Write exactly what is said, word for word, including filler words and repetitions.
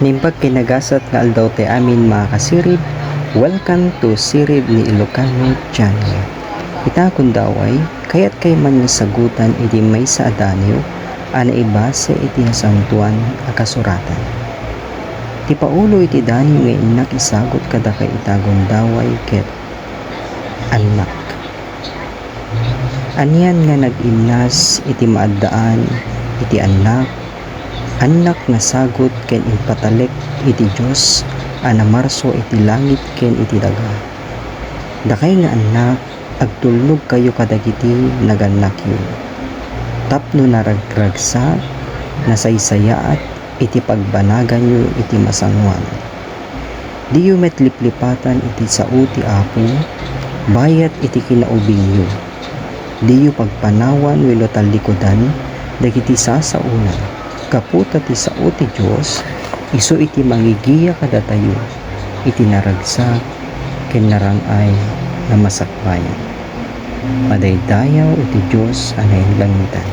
Naimbag ken nagasat nga aldaw tayo amin, mga kasirib. Welcome to Sirib ni Ilocano Channel. Ita gundaway, kayat kay man nga sagutan iti maysa a daniw a naibase iti Nasantoan a Kasuratan. Ti paulo iti daniw nga innak isagut kadakay ita gundaway ket annak. Anian nga nag-innas iti maaddaan iti annak, annak nga sagut ken impatalek iti Dios a namarso iti langit ken iti daga. Dakay nga annak, agtulnogkayo kadagiti nagannakyo tapno naragragsak, nasaysayaat iti pagbanaganyo iti masangoan. Diyo met liplipatan iti sao ti Apo, bayat iti kinaubingyo. Diyo pagpanawan wenno tallikudan dagiti sasaona, gapu ta ti sao ti Dios, isu iti mangigiya kadatayo iti naragsak ken narang-ay nga masakbayan. Madaydayaw iti Dios a nainlangitan.